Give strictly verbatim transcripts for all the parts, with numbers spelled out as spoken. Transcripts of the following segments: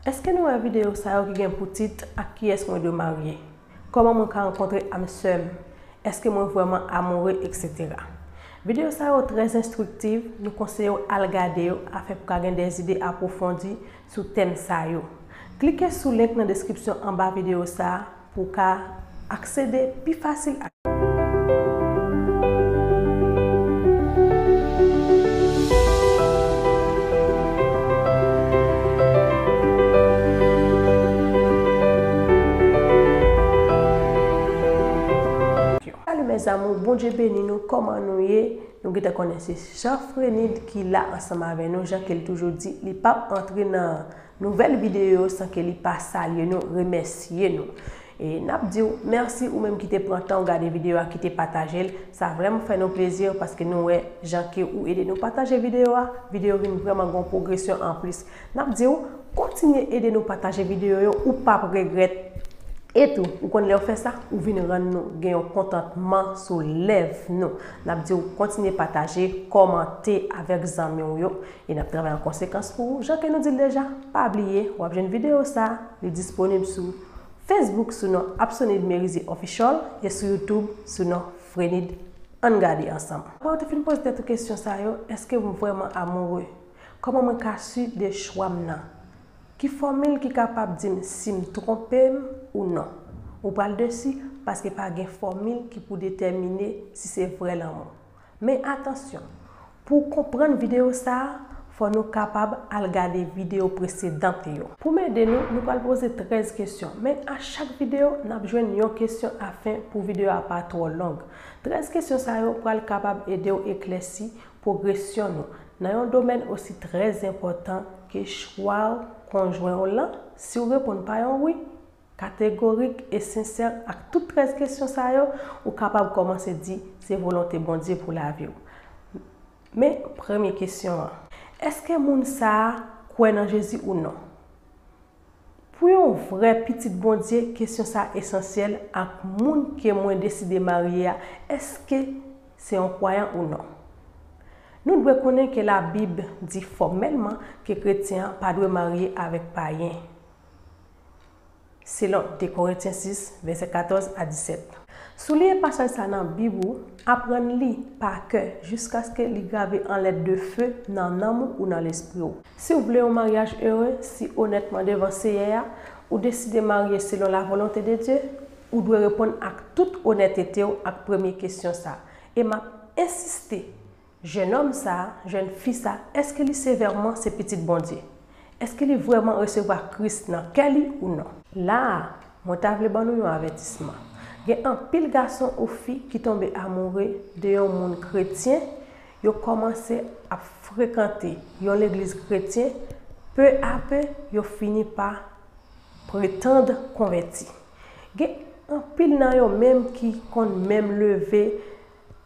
Èske nou wè videyo sa yo ki gen pou tit Ak kiyès mwen dwe marye? Kòman mwen ka rankontre âme sœur m? Èske mwen vrèman amoure? Etsetera. Videyo sa yo trè enstriktif, nou konseye w al gade yo afin pou w ka gen de zide apwofondi sou tèm sa yo. Klike sou link nan deskripsyon anba videyo sa a pou w ka aksede pi fasil ak Salut mes amours, Bondye beni nou, kòman nou ye? Nou gentan konnen se Jean Frenid ki la ansanm avè nou, jan ke l toujou di, li p ap antre nan nouvèl videyo yo san ke li pa salye nou, remèsye nou. E n ap di w mèsi ou menm ki te pran tan w gade videyo a, ki te pataje l. Sa vrèman fè nou plezi paske nou wè jan ke ou ede nou pataje videyo a, videyo vin vrèman gen yon pwogresyon anplis. N ap di w kontinye ede nou pataje videyo yo, ou p ap regrèt. E tou, ou konn lè w fè sa, ou vin rann nou gen yon kontantman sou lèv nou. N ap di w kontinye pataje, kòmante avèk zanmi w yo. E n ap travay an konsekans pou ou. Jan ke nou di l deja, pa bliye, w ap jwenn videyo sa a, li disponib sou Facebook sou non Absonid Merizier Official e sou YouTube sou non Frenid. Ann gade ansanm. Apre w te fin poze tèt ou kesyon sa yo, èske m vrèman amoure? Kòman mwen ka si de chwa m nan? Ki fòmil ki kapab di m si m twonpe m ou non? Ou pral desi paske pa gen fòmil ki pou detèmine si se vrè lanmou. Men atansyon, pou w konprann videyo sa a, fò nou kapab al gade videyo presedan yo. Pou m ede nou, nou pral poze trèz kesyon, men a chak videyo, n ap jwenn yon kesyon afin pou videyo a pa twò long. Trèz kesyon sa yo pral kapab ede w eklèsi pwogresyon nou nan yon domèn osi trè enpòtan ke chwa konjwen w lan. Si w reponn pa yon wi kategorik e sensè ak tout trèz kesyon sa yo, ou kapab kòmanse di se volonte Bondye pou lavi w. Men premye kesyon an, èske moun sa a kwè nan Jezi ou non? Pou yon vrè pitit Bondye, kesyon sa a esansyèl ak moun ke mwen deside marye a, èske se yon kwayan ou non? Nou dwe konnen ke Labib di fòmèlman ke kretyen an pa dwe marye avèk payen. Selon de Korentyen sis, vèsè katòz a disèt. Souliye pasaj sa nan Bib ou, aprann li pa kè jiskaske li grave an lèt de fe nan nanm ou ou nan lespri w. Si w vle yon maryaj ere, si onètman devan Seyè a, ou deside marye selon lavolonte de Dye, ou dwe reponn ak tout onètete w ak premye kesyon sa. E m ap ensiste, jennonm sa, jèn fi sa, èske li sevèman se pitit Bondye? Èske li vrèman resevwa Kris nan kè li ou non? La a, mwen ta vle ban nou yon avètisman. Gen anpil gason ou fi ki tonbe amoure de yon moun kretyen, yo kòmanse ap frekante yon legliz kretyen, pe a pe, yo fini pa pretann konvèti. Gen anpil nan yo menm ki konn menm leve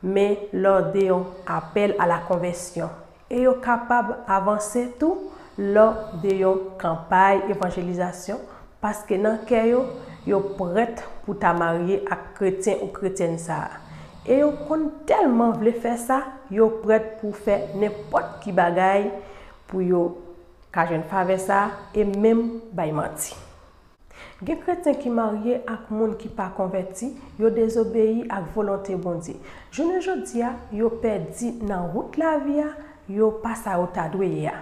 men lò de yon apèl a la konvèsyon, e yo kapab avanse tou lò de yon kanpay evanjelizasyon, paske nan kè yo, yo prèt pou ta marye ak kretyen ou kretyèn sa a. E yo konn tèlman vle fè sa, yo prèt pou fè nenpòt ki bagay pou yo ka jwenn favè sa a e menm bay manti. Gen kretyen ki marye ak moun ki pa konvèti, yo dezobeyi ak volonte Bondye. Jounen jodi a, yo pèdi nan wout lavi a, yo pa sa yo ta dwe ye a.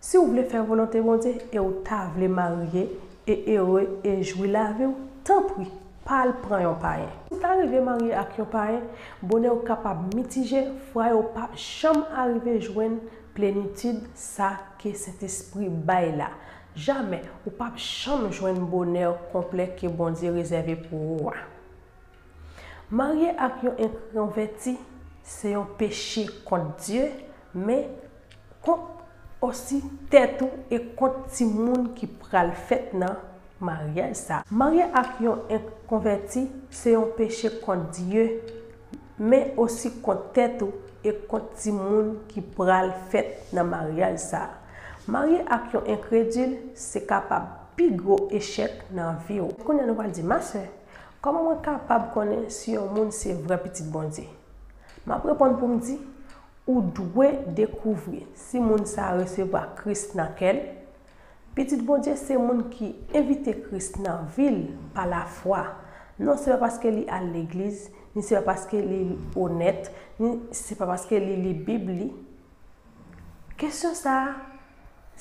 Si w vle fè volonte Bondye e w ta vle marye e ere e jwi lavi w, tanpri, pa al pran yon payen. Si w ta rive marye ak yon payen, bonè w kapab mitije, fwaye w p ap janm arive jwenn plenitid sa ke Sentespri bay la. Jamè, ou p ap janm jwenn bonè konplè ke Bondye rezève pou ou a. Marye ak yon enkonvèti se yon peche kont Dye, men kont osi tèt ou e kont timoun ki pral fèt nan maryaj sa. Marye ak yon enkonvèti se yon peche kont Dye, men osi kont tèt ou e kont timoun ki pral fèt nan maryaj sa. Marye ak yon enkredil se kapab pi gwo echèk nan vi w. Kounye a nou pral di, ma sè, kòman mwen kapab konnen si yon moun se vrè pitit Bondye? M ap reponn pou m di, ou dwe dekouvri si moun sa a resevwa Kris nan kè l, Pitit Bondye se moun ki envite Kris nan vi l pa lafwa. Non, se pa paske li al legliz, ni se pa paske li onèt, ni se pa paske li li Bib li. Kesyon sa a,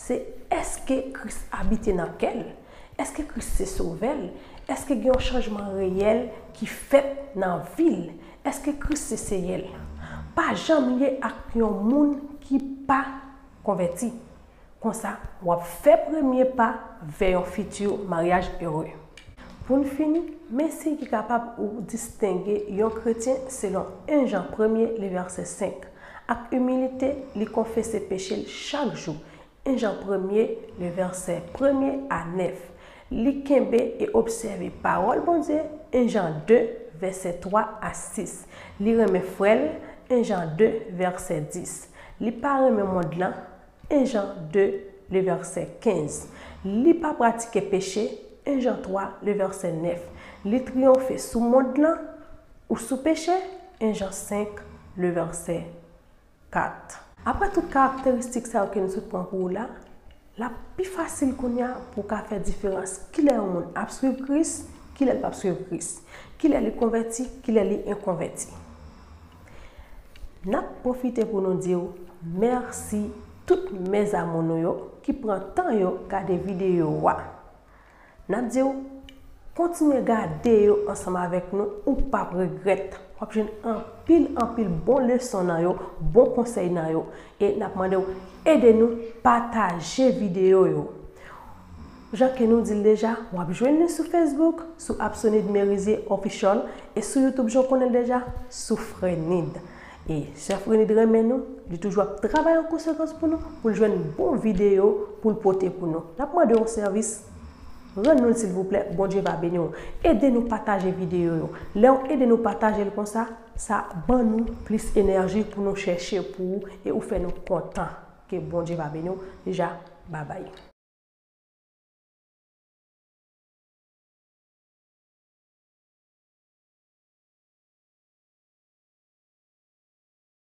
se èske Kris abite nan kè l? Èske Kris se Sovè l? Èske gen yon chanjman reyèl ki fèt nan vi l? Èske Kris se Seyè l? Pa janm lye ak yon moun ki pa konvèti. Konsa, w ap fè premye pa vè yon fiti maryaj ere. Pou n fini, men siy ki kapab ou distenge yon kretyen selon en Jan premye, le vèsè senk. Ak imilite, li konfese peche l chak jou, en Jan premye, le vèsè premye a nèf. Li kenbe e obsève pawòl Bondye, en Jan de, vèsè twa a sis. Li renmen frè l, en Jan de, vèsè dis. Li pa renmen mond lan, en Jan de, le vèsè kenz. Li pa pratike peche, en Jan twa, le vèsè nèf. Li triyonfe sou mond lan ou sou peche, en Jan senk, le vèsè kat. Apre tout karakteristik sa yo ke nou sot pran pou ou la, l ap pi fasil kounye a pou w ka fè diferans kilè yon moun ap swiv Kris, kilè l p ap swiv Kris, kilè li konvèti, kilè li enkonvèti. N ap pwofite pou nou di w mèsi tout mèzamou nou yo ki pran tan yo gade videyo a. N ap di w kontinye gade yo ansanm avèk nou, ou p ap regrèt. W ap jwenn anpil, anpil bon leson nan yo, bon konsèy nan yo. E n ap mande w ede nou pataje videyo yo. Jan ke nou di l deja, w ap jwenn li sou Facebook, sou Absolnide Merizier Official, e sou YouTube, jan w konnen l deja, sou Frenid. E sè Frenid renmen nou, li toujou ap travay an konsekans pou nou, pou l jwenn bon videyo pou l pote pou nou. N ap mande w yon sèvis, rann nou l silvouplè, Bondye va beni w. Ede nou pataje videyo yo. Lè w ede nou pataje l konsa, sa ban nou plis enèji pou nou chèche pou ou e ou fè nou kontan. Ke Bondye va beni w. Deja, babay.